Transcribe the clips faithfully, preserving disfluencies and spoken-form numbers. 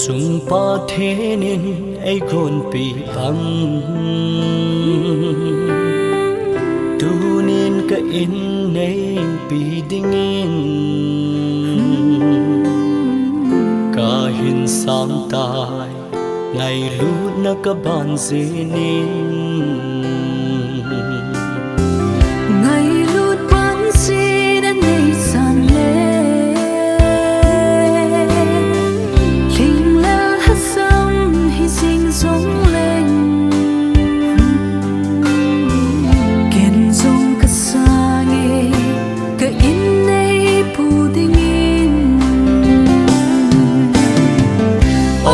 Sum Pathen in eigonpi pam, tunin ka in neipi dingin, kahin sang tai, ngailutna kaban jingin. Ngailut ban jing nanei san le, lhinglel lhasam hijing jongleng, ken jong kasang e, ka in neipu dingin.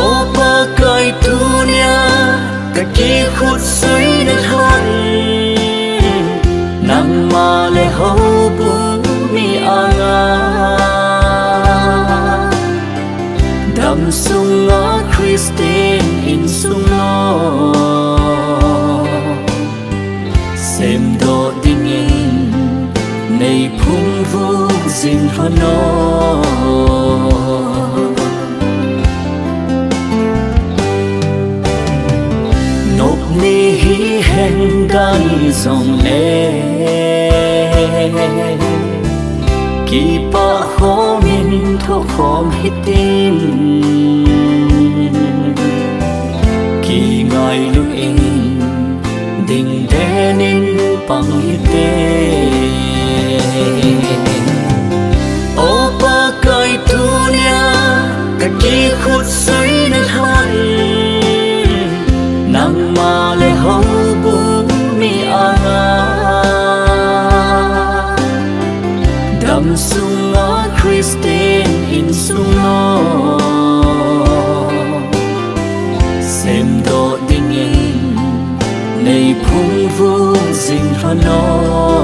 O Pakai, tunia kakikhutsuina lhon, nangma le houbung mi anga, damsunga Christian insung lo, semdoh dingin neiphungvuh jing lhon o. Nop ni hihen dai jongle, kipah khomin thokhom hitin, kingailut in dingden in pang hite. O Pakai, tunia kakikhutsuina lhon, nangma le houbung mi anga, damsunga Christian insung lo, semdoh dingin neiphungvuh jing lhon o.